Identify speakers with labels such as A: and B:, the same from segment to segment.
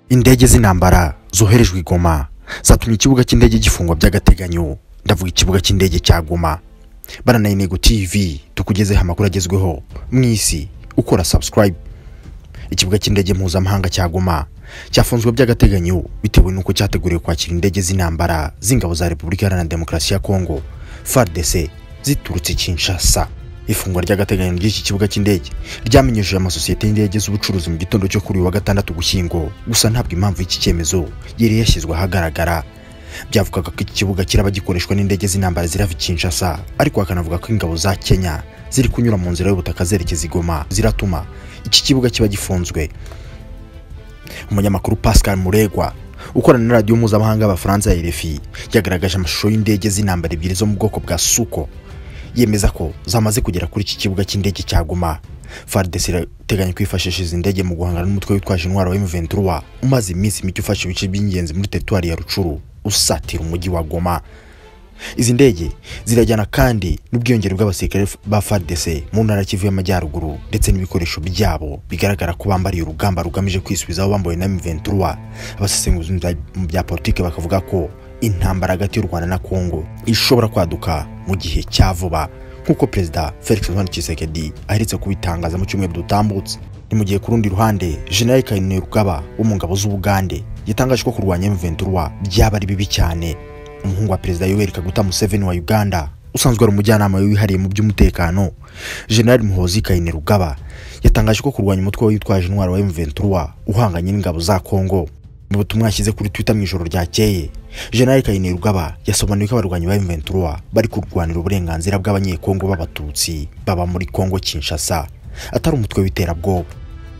A: Indege z'intambara zoherejwe i Goma zatumye ikibuga cy'indege gifungwa by'agateganyo. Ndavuga ikibuga cy'indege cya Goma. Bana Intego TV tukugezeho amakuru agezweho mu isi, ukora subscribe. Ikibuga cy'indege mpuzamahanga cya Goma cyafunzwe by'agateganyo bitewe n'uko cyateguriwe kwakira indege z'intambara z'ingabo za Repubulika Iharanira Demokarasi ya Kongo FARDC ziturutse Kinshasa. Ifungwa ry'agateganyo ry'iki kibuga cy'indege ryamenyesheje amasosiyete y'indege z'ubucuruzi mu gitondo cyo kuri uyu wa gatandatu Ugushyingo, gusa ntabwo impamvu y'iki cyemezo yari yashyizwe ahagaragara. Byavugaga ko iki kibuga kiraba gikoreshwa n'indege z'intambara zirava i Kinshasa, ariko hakanavuga ko ingabo za Kenya ziri kunyura mu nzira y'ubutaka zerekeza i Goma ziratuma iki kibuga kiba gifunzwe. Umunyamakuru Pascal Muregwa ukorana na radiyo mpuzamahanga y'Abafaransa ya RFI yagaragaje amashusho y'indege z'intambara ebyiri zo mu bwoko bwa Suko, yemeza ko zamaze kugera kuri iki kibuga cy'indege cya Goma. FARDC irateganya kwifashisha izi ndege mu guhangana n'umutwe witwaje intwaro wa M23 umaze iminsi mike ufashe ibice by'ingenzi muri teritwari ya Rucuru usatira umujyi wa Goma. Izi ndege zirajyana kandi n'ubwiyongere bw'abasirikare ba FARDC mu ntara Kivu y'Amajyaruguru ndetse n'ibikoresho byabo bigaragara ko bambariye urugamba rugamije kwisubizaho bambaye na M23. Abasesenguzi mu bya politike bakavuga ko intambara hagati y'u Rwanda na Kongo ishobora kwaduka mu gihe cya vuba, nk'uko Perezida Felix Antoine Tshisekedi aherutse kubitangaza mu cyumweru dutambutse. Ni mu gihe ku rundi ruhande General Kainerugaba wo mu ngabo z'Ubugande yatangaje ko kurwanya M23 byaba ari bibi cyane. Umuhungu wa Perezida Yoweri Kaguta Museveni wa Uganda usanzwe ari umujyanama wihariye mu by'umutekano, General Muhoozi Kainerugaba yatangaje ko kurwanya umutwe witwaje intwaro wa M23 uhanganye n'ingabo za Kongo. Mu butumwa yashyize kuri Twitter mu ijoro ryakeye, General Kainerugaba yasobanuye ko abarwanyi ba M23 bari kurwanira uburenganzira bw'abanyekongo b'abatutsi baba muri Kongo Kinshasa, atari umutwe w'iterabwoba.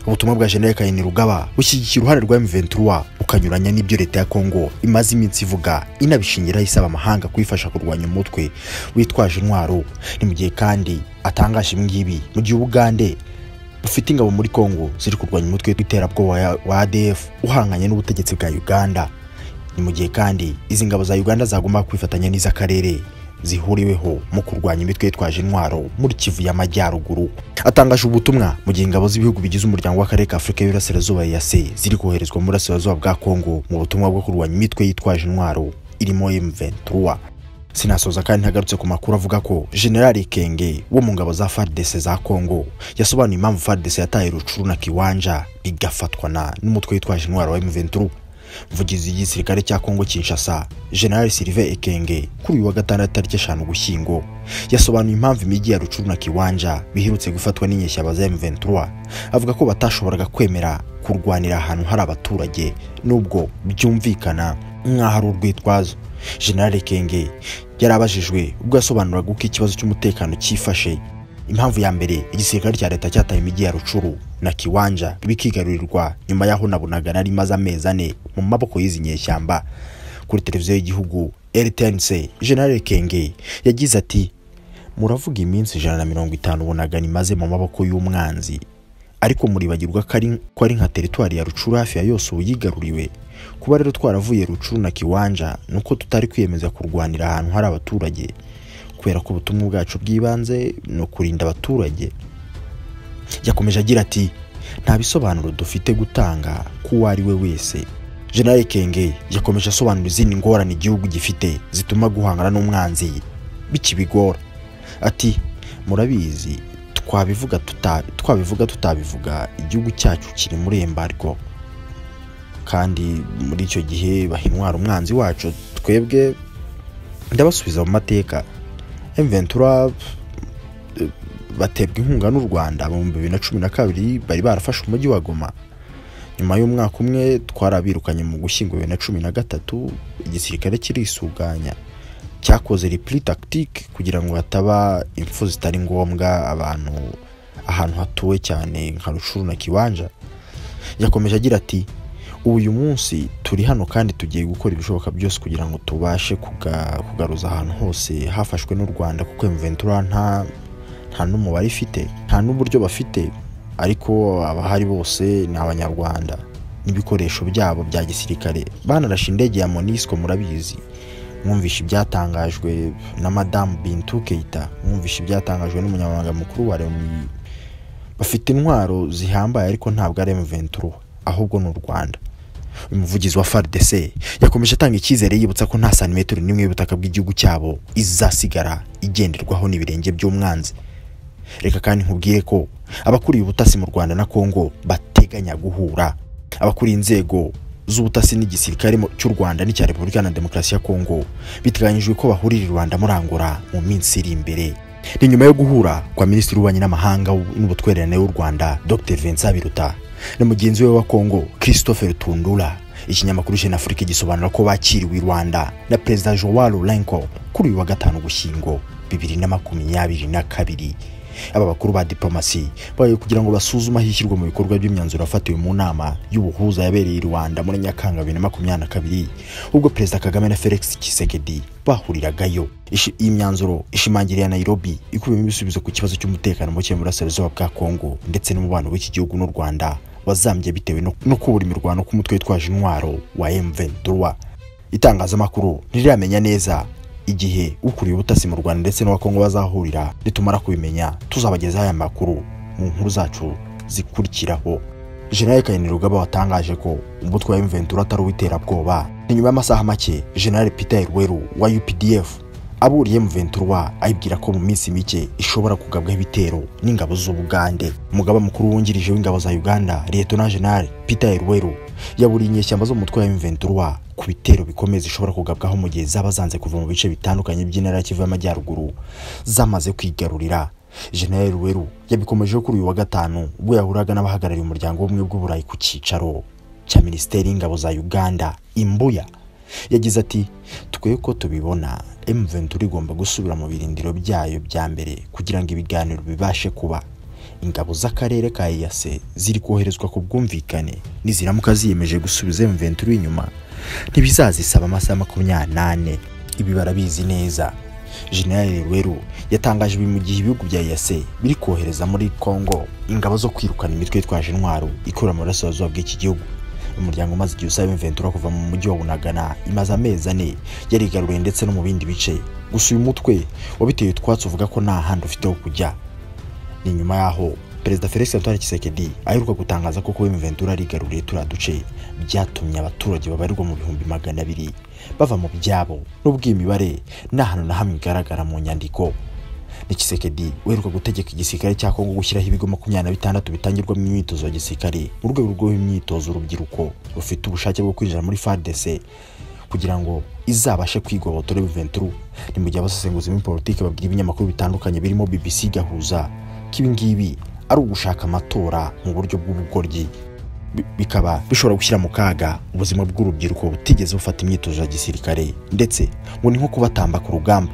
A: Ubutumwa bwa General Kainerugaba bushyigikiye uruhare rwa M23 ukanyuranya n'ibyo leta ya Kongo imaze iminsi ivuga, inabishingiraho isaba amahanga kuyifasha kurwanya umutwe witwaje intwaro. Ni mu gihe kandi atangaje ibi ngibi mu gihe Ubugande bufite ingabo muri Kongo ziri kurwanya umutwe w'iterabwoba wa ADF uhanganye n'ubutegetsi bwa Uganda. Ni mu gihe kandi izi ngabo za Uganda zagomba kwifatanya n'iz'akarere zihuriweho mu kurwanya imitwe yitwaje intwaro muri Kivu y'Amajyaruguru. Atangaje ubutumwa mu gihe ingabo z'ibihugu bigize umuryango w'akarere ka Afurika y'Iburasirazuba EAC ziri koherezwa mu burasirazuba bwa Kongo mu butumwa bwo kurwanya imitwe yitwaje intwaro irimo M23. Sinasoza kandi ntagarutse ku makuru avuga ko General Kenge wo mu ngabo za FARDC za Kongo yasobanuye impamvu FARDC yataye Rucuru na Kiwanja bigafatwa na n'umutwe witwaje intwaro wa M23. Umuvugizi w'igisirikare cya Kongo Kinshasa General Sylvain Ekenge kuri uyu wa gatandatu tariki 5 Ugushyingo yasobanuye impamvu imijyi ya Rucuru na Kiwanja biherutse gufatwa n'inyeshyamba za M23, avuga ko batashoboraga kwemera kurwanira ahantu hari abaturage nubwo byumvikana nk'aho ari urwitwazo. General Ekenge yarabajijwe ubwo yasobanuraga uko ikibazo cy'umutekano cyifashe. Impamvu ya mbere igisirikare cya leta cyataye imijyi ya Rucuru na Kiwanja bikigarurirwa nyuma yaho nabonaga nari maze amezi 4 mu maboko y'izi nyeshyamba. Kuri televiziyo y'igihugu RTNC, General Kenge yagize ati: muravuga iminsi 150 ubonaga nimaze mu maboko y'umwanzi, ariko muribagirwa ko ari nka teritwari ya Rucuru hafi ya yose ubu yigaruriwe. Kuba rero twaravuye Rucuru na Kiwanja nuko tutari kwiyemeza kurwanira ahantu hari abaturage, kubera ko ubutumwa bwacu bw'ibanze no kurinda abaturage. Yakomeje agira ati: nta bisobanuro dufite gutanga kuwo ari we wese. General Kenge yakomeje asobanura izindi ngorane igihugu gifite zituma guhangana n'umwanzi bikibigora. Ati: murabizi twabivuga tutabivuga, igihugu cyacu kiri muri embargo, kandi muri icyo gihe bahintwara umwanzi wacu. Twebwe ndabasubiza mu mateka, M23 batebwa inkunga n'u Rwanda mu 2012 bari barafashe umujyi wa Goma. Nyuma y'umwaka umwe twarabirukanye mu Gushyingo 2013, igisirikare kirisuganya cyakoze repli tactique kugira ngo hataba impfu zitari ngombwa abantu ahantu hatuwe cyane nka Rucuru na Kiwanja. Yakomeje agira ati: uyu munsi turi hano kandi tugiye gukora ibishoboka byose kugira ngo tubashe kugaruza ahantu hose hafashwe n'u Rwanda, kuko M23 nta n'umubare ifite, nta n'uburyo bafite, ariko abahari bose ni abanyarwanda n'ibikoresho byabo bya gisirikare. Banarashe indege ya MONUSCO, murabizi, mwumvishe ibyatangajwe na Madame Bintou Keita, mwumvishe ibyatangajwe n'umunyamabanga mukuru wa Loni. Bafite intwaro zihambaye ariko ntabwo ari M23 ahubwo ni u Rwanda. Uyu muvugizi wa FARDC yakomeje atanga icyizere yibutsa ko nta santimetero n'imwe y'ubutaka bw'igihugu cyabo izasigara igenderwaho n'ibirenge by'umwanzi. Reka kandi nkubwire ko abakuriye ubutasi mu Rwanda na Kongo bateganya guhura. Abakuriye inzego z'ubutasi n'igisirikare cy'u Rwanda n'icya Repubulika na Demokarasi ya Kongo biteganyijwe ko bahurira i Rwanda muri Angola mu minsi iri imbere. Ni nyuma yo guhura kwa Minisitiri w'Ububanyi n'Amahanga n'Ubutwererane w'u Rwanda Dr Vincent Biruta na mugenzi we wa Kongo Christophe Tundura. Ikinyamakuru Jeune Afrique gisobanura ko bakiriwe i Rwanda na Perezida Joao Lourenço kuri uyu wa 5 Ugushyingo 2022. Aba bakuru ba diplomasi baye kugira ngo basuzume ahishyirwa mu bikorwa by'imyanzuro yafatiwe mu nama y'ubuhuza yabereye i Rwanda muri Nyakanga 2022 ubwo Perezida Kagame na Felix Tshisekedi bahuriragayo. Iyi myanzuro ishimangiriye ya Nairobi ikubiyemo ibisubizo ku kibazo cy'umutekano muke mu burasirazuba bwa Kongo ndetse n'umubano w'iki gihugu n'u Rwanda wazambye bitewe no kubura imirwano k'umutwe witwaje intwaro wa M23. Itangazamakuru ntiriramenya neza igihe ukuriye ubutasi mu Rwanda ndetse n'uwa Kongo bazahurira. Nitumara kubimenya tuzabagezaho aya makuru mu nkuru zacu zikurikiraho. General Kainerugaba watangaje ko umutwe wa M23 atari uw'iterabwoba. Ni nyuma y'amasaha make General Peter Rweru wa UPDF aburiye M23 ayibwira ko mu minsi mike ishobora kugabwaho ibitero n'ingabo z'Ubugande. Umugaba mukuru wungirije w'ingabo za Uganda Lieutenant General Peter Rweru yaburiye inyeshyamba zo mu mutwe wa M23 ku bitero bikomeye zishobora kugabwaho mu gihe zaba zanze kuva mu bice bitandukanye by'intara ya Kivu y'Amajyaruguru zamaze kwigarurira. General Rweru yabikomejeho kuri uyu wa 5 ubwo yahuraga n'abahagarariye umuryango w'ubumwe bw'Uburayi ku cyicaro cya Minisiteri y'Ingabo za Uganda Imbuya. Yagize ati twe ko tubibona M23 igomba gusubira mu birindiro byayo bya mbere kugira ngo ibiganiro bibashe kuba. Ingabo z'akarere ka EAC ziri koherezwa ku bwumvikane niziramuka ziyemeje gusubiza M23 inyuma ntibizazisaba amasaha 24. Ibi barabizi neza. General Rweru yatangaje ibi mu gihe ibihugu bya EAC biri kohereza muri Kongo ingabo zo kwirukana imitwe yitwaje intwaro ikora mu burasirazuba bw'iki gihugu. Umuryango umaze igihe usaba M23 kuva mu mujyi wa Bunagana imaze amezi 4 yarigaruriye ndetse no mu bindi bice. Gusa uyu mutwe wabiteye utwatsi uvuga ko nta handi ufite ho kujya. Ni nyuma yaho Perezida Felix Antoine Tshisekedi aheruka gutangaza ko kuba M23 arigaruriye turiya duce byatumye abaturage babarirwa mu 200,000 bava mu byabo, nubwo iyi mibare nta hantu na hamwe igaragara mu nyandiko. Ni Tshisekedi uheruka gutegeka igisirikare cya Kongo gushyiraho ibigo 26 bitangirwamo imyitozo ya gisirikare mu rwego rwo imyitozo urubyiruko rufite ubushake bwo kwinjira muri FARDC kugira ngo izabashe kwigobotora M23. Ni mu gihe abasesenguzi muri politiki babwira ibinyamakuru bitandukanye birimo BBC Gahuza ko ibi ngibi ari ugushaka amatora mu buryo bw'ubugoryi, bikaba bishobora gushyira mu kaga ubuzima bw'urubyiruko butigeze bufata imyitozo ya gisirikare ndetse ngo ni nko kubatamba ku rugamba.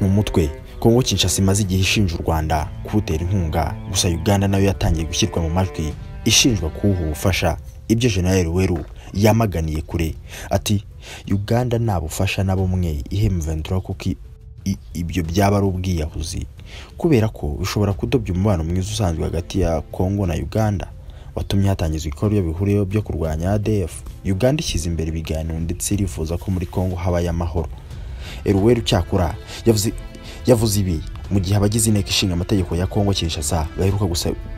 A: Ni umutwe Kongo Kinshasa imaze igihe ishinja u Rwanda kuwutera inkunga, gusa Uganda nayo yatangiye gushyirwa mu majwi ishinjwa kuwuha ubufasha, ibyo General Rweru yamaganiye kure. Ati Uganda nta bufasha na bumwe ihe M23 kuko ibyo byaba ari ubwiyahuzi, kubera ko bishobora kudobya umubano mwiza usanzwe hagati ya Kongo na Uganda watumye hatangizwa ibikorwa bihuriyeho byo kurwanya ADF. Uganda ishyize imbere ibiganiro ndetse irifuza ko muri Kongo habaye amahoro. Rweru cyakora yavuze ibi mu gihe abagize inteko ishinga amategeko ya Kongo Kinshasa baheruka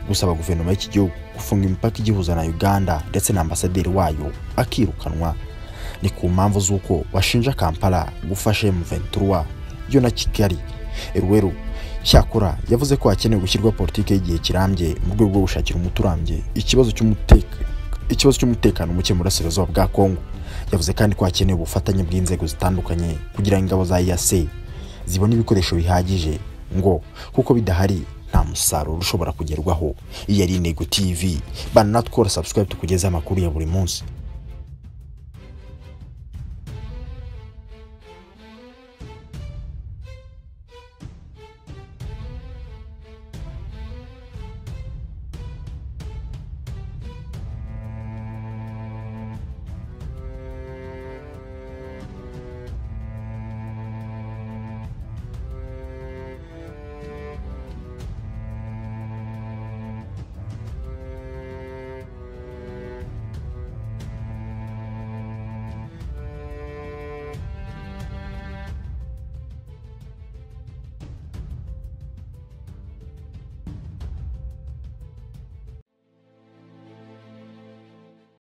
A: gusaba guverinoma y'iki gihugu gufunga imipaka igihuza na Uganda ndetse na ambasaderi wayo akirukanwa. Ni ku mpamvu z'uko bashinja Kampala gufasha M23 yo na Kigali. Rweru cyakora yavuze ko hakenewe gushyirwa politiki y'igihe kirambye mu rwego rwo gushakira umuti urambye ikibazo cy'umutekano muke mu burasirazuba bwa Kongo. Yavuze kandi ko hakenewe ubufatanye bw'inzego zitandukanye kugira ngo ingabo za EAC zibone ibikoresho bihagije ngo kuko bidahari nta musaruro ushobora kugerwaho. Iyi yari Intego TV, bana natwe subscribe tukugeza amakuru ya buri munsi.